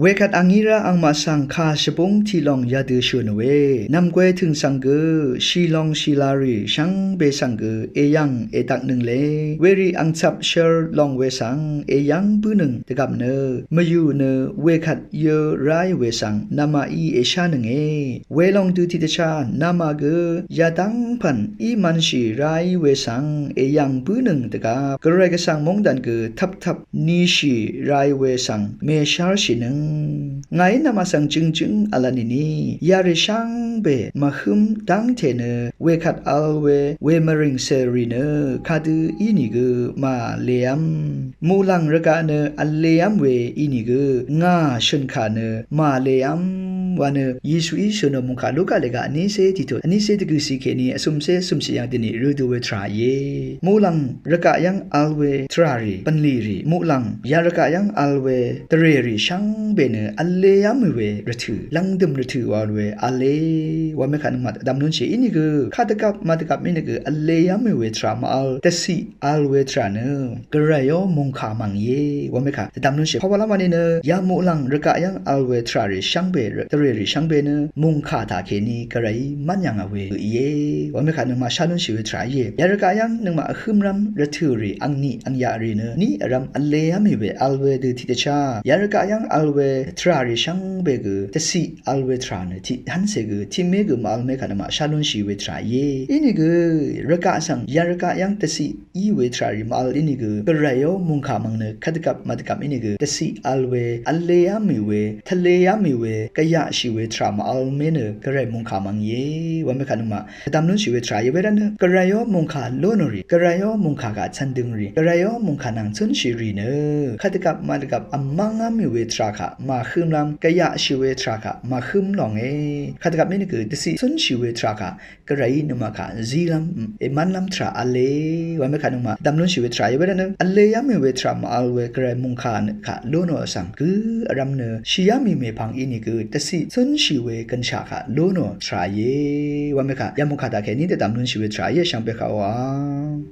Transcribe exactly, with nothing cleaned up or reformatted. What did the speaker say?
Wekvt angí rá angmaq svng kà shvbúng tiq lòng yadø shø̀n we nv̀mgwè tø̀ng svng gø shìlong shìlarì shvngbe svng gø èyv̀ng èdvknøng le. Werì angcvp shør lòng we svng èyv́ng bǿnøng dvgvp nø mvyù nø wekvt yø ráì we svng namaqí èshánønge. Welòng dø tiqdvchá namaq gø yadv́ng pv̀n í mv̄nshì ráì we svng èyv̀ng bǿnøng dvgvp Gvray Gvsvng móngdàn gø tvptvp nishì ráì we svng mèshárshìnøng. Ngàí namaq svng jøngjǿng v̄l nìni yarì shvngbe mvhǿm dv́ngte nø wekvt v̄l we wemvrìng cèrì nø kadø ínìgø màlev́m. Muqlàng rvgaq nø vlev́m we ínìgø ngà shø̀nkà nø màlev́m wa nø Yesuí shø̀nò mòngkà Luka lèga vnícé tiqtut vnícé dvgø̀cì kèní vcø̀mcé vcø̀mcì yv̀ng dvnì rødø we tvrà íe. Muqlàng rvgaq yv́ng v̄l we tvràrì bv̀nlì rì muqlàng yarvgaq yv́ng v̄l we dvrèrì shvngbe nø vlev́mì we rvtø̀ lv̀ngdø̀m rvtø̀ wa we v̄le. Wamekaq nøngmaq dvdvm lúnshì ínìgø kadvgvp madvgvp ínìgø vlev́mì we tvrà màvl dvciq v̄l we tvrà nø Gvrayó mòngkà mv̀ng íe. Wamekaq dvdvm lúnshì pawalv́m wani nø ya muqlàng rvgaq yv́ng v̄l we tvràrì shvngbe dvrèrì shvngbe nø mòngkà taqkèní Gvrayí mv́n yv̀ngà we íe. Wamekaq nøngmaq shá lúnshì we tvrà íe. Yarvgaq yv́ng nøngmaq vhǿmrv́m rvtø̀rì angni angyaqrì nø ní vrv́m vlev́mì we v̄l we dø tiqdvchá yarvgaq yv́ng v̄l we tvràrì shvngbe gø dvciq v̄l we tvrà nø tiq hv́nce gø tiqmé gø màvl mekaq nøngmaq shá lúnshì we tvrà íe. Ínìgø rvgaq svng yarvgaq yv́ng dvciq í we tvràrì màvl ínìgø Gvrayó mòngkà mv̀ng nø kadvgvp madvgvp ínìgø dvciq v̄l we vlev́mì we tvlev́mì we gvyaqshì we tvrà màvl mé nø Gvray mòngkà mv̀ng íe. Wamekaq nøngmaq dvdvm lúnshì we tvrà íe. Wervtnø Gvrayó mòngkà lónòrì Gvrayó mòngkà kaq cv̀ndø̀ngrì Gvrayó mòngkà nvng cúnshìrì nø kadvgvp madvgvp vmv́ngv́mì we tvrà kaq màhǿmlv́m gvyaqshì we tvrà kaq màhǿm lònge. Kadvgvp mé nø gø dvciq cúnshì we tvrà kaq Gvrayí nøngmaq kaq zílv́m èmv́nlv́m tvrà v̄le. Wamekaq nøngmaq dvdvm lúnshì we tvrà íe. Wervtnø vlev́mì we tvrà màvl we Gvray mòngkà kaq lónò svng gǿ vrv́m nø shìyámì mèpvng ínìgø dvciq cúnshì we gønshaq kaq lónò tvrà íe. Wamekaq yamòngkà taqkèní dvdvm lúnshì we tvrà íe shvngbe kaq wa